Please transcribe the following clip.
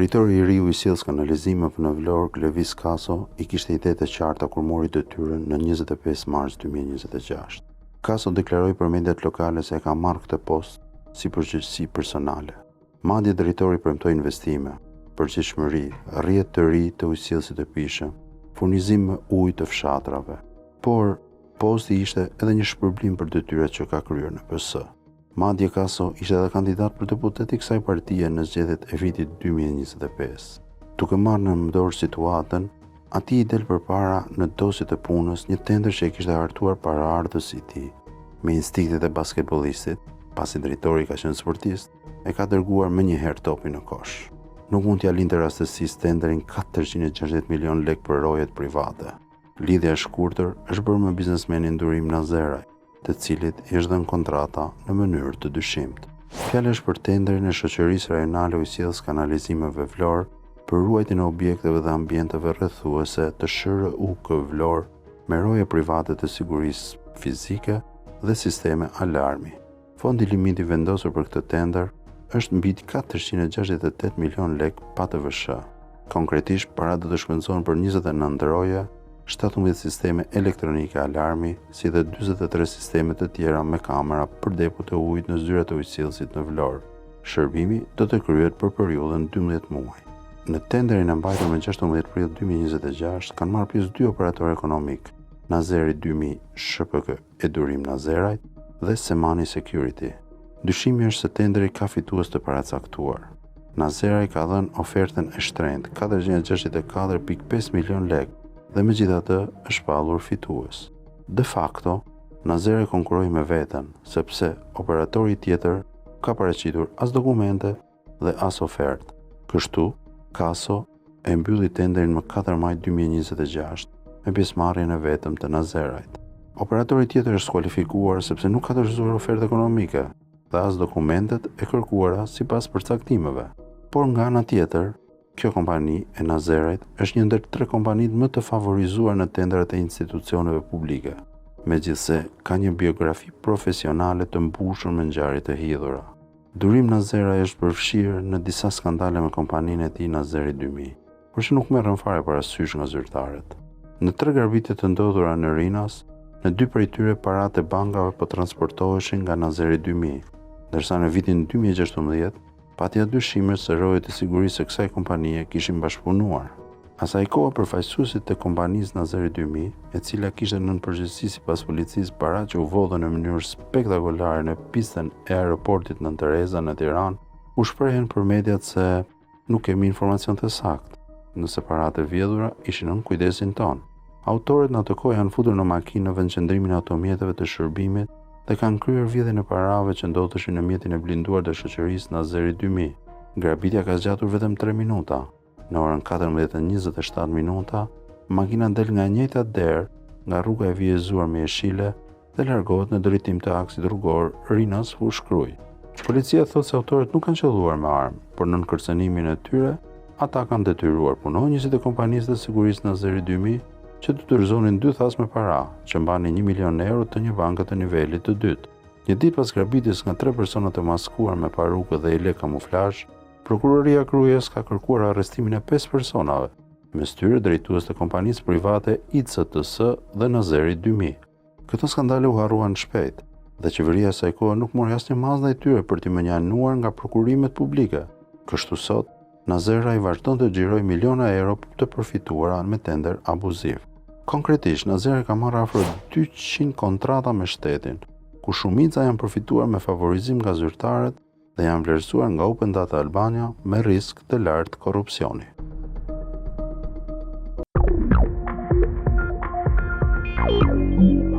Drejtori i ri i Ujësjellës Kanalizimeve në Vlorë, Klevis Kaso, i kishte idetë e qarta kur mori detyrën në 25 mars 2026. Kaso deklaroi për mediat lokale se e ka marrë këtë post si përgjegjësi personale. Madje drejtori premtoi investime, përgjegjshmëri, rrjet të ri të ujësjellësit të pijshëm, furnizim me ujë të fshatrave. Por, posti ishte edhe një shpërblim për detyrat që ka kryer në PS. Madje Kaso ishte edhe kandidat për deputet i kësaj partie në zgjedhjet e vitit 2025. Duke marrë në dorë situatën, atij i del përpara në dosjet e punës një tender që e kishte hartuar paraardhësi i tij. Me instinktet e basketbollistit, pasi drejtori ka qenë sportist, e ka dërguar menjëherë topin në kosh. Nuk mund t'ia linte rastësisë tenderin 460 milion lekë për rojet private. Lidhja e shkurtër është bërë me biznesmenin Durim Nazeraj, të cilit i është dhënë kontrata në mënyrë të dyshimtë. Fjala është për tenderin e Shoqërisë Rajonale Ujësjellës Kanalizimeve Vlorë për ruajtjen e objekteve dhe ambienteve rrethuese të SHRUK Vlorë me roje private të sigurisë fizike dhe sisteme alarmi. Fondi limit i vendosur për këtë tender është mbi 468 milion lekë pa TVSH. Konkretisht, paratë do të shpenzohen për 29 roje, 17 sisteme elektronike alarmi, si dhe 43 sisteme të tjera me kamera për depot e ujit në zyrat e ujësjellësit në Vlorë. Shërbimi do të kryhet për periudhën 12 muaj. Në tenderin e mbajtur më 16 prill 2026 kanë marrë pjesë dy operatorë ekonomikë, Nazeri 2000 SHPK e Durim Nazerajt dhe Semani Security. Dyshimi është se tenderi ka fitues të paracaktuar. Nazeraj ka dhënë ofertën e shtrenjtë 464.5 milion lekë dhe megjithatë është shpallur fitues. De facto, Nazeraj konkurroi me veten, sepse operatori tjetër nuk ka paraqitur as dokumente dhe as ofertë. Kështu, Kaso e mbylli tenderin më 4 maj 2026 me pjesëmarrjen e vetëm të Nazerajt. Operatori tjetër është skualifikuar sepse nuk ka dorëzuar ofertë ekonomike dhe as dokumentet e kërkuara sipas përcaktimeve. Por nga ana tjetër, kjo kompani e Nazerajt është një ndër tre kompanitë më të favorizuar në tenderat e institucioneve publike, megjithëse ka një biografi profesionale të mbushur me ngjarje të hidhura. Durim Nazeraj është përfshirë në disa skandale me kompaninë e tij Nazeri 2000, por që nuk merren fare parasysh nga zyrtarët. Në tre grabitje të ndodhura në Rinas, në dy prej tyre paratë e bankave po transportoheshin nga Nazeri 2000, ndërsa në vitin 2016 pati dyshime se rojet e sigurisë së kësaj kompanie kishin bashkëpunuar. Asaj kohe përfaqësuesit të kompanisë Nazeri 2000, e cila kishte nën përgjegjësi sipas policisë para që u vodhën në mënyrë spektakolare në pistën e aeroportit Nënë Tereza në Tiranë, u shprehen për mediat se nuk kemi informacion të saktë, nëse paratë e vjedhura ishin nën kujdesin tonë. Autorët në atë kohë janë futur në makinë në vendqëndrimin e automjeteve të shërbimit dhe kanë kryer vjedhjen e parave që ndodheshin në mjetin e blinduar të shoqërisë Nazeri 2000. Grabitja ka zgjatur vetëm 3 minuta. Në orën 14:27 minuta, makina del nga e njëjta derë, nga rruga e vijëzuar me jeshile dhe largohet në drejtim të aksit rrugor Rinas Fushë-Krujë. Policia thotë se autorët nuk kanë qëlluar me armë, por nën kërcënimin e tyre, ata kanë detyruar punonjësit e kompanisë të sigurisë Nazeri 2000 që të dorëzonin dy thasë me para, që mbanin 1 milion euro të një banke të nivelit të dytë. Një ditë pas grabitjes nga tre persona të maskuar me parukë dhe jelek kamuflazh, Prokuroria e Krujës ka kërkuar arrestimin e 5 personave, mes tyre drejtues të kompanisë private ICTS dhe Nazeri 2000. Këto skandale u harruan shpejt dhe qeveria e asaj kohe nuk mori asnjë masë ndaj tyre për t'i mënjanuar nga prokurimet publike. Kështu sot, Nazeraj vazhdon të xhirojë miliona euro të përfituara me tender abuziv. Konkretisht, Nazeraj ka marrë afro 200 kontrata me shtetin, ku shumica janë përfituar me favorizim nga zyrtarët dhe janë vlerësuar nga Open Data Albania me risk të lartë korrupsioni. Thank you.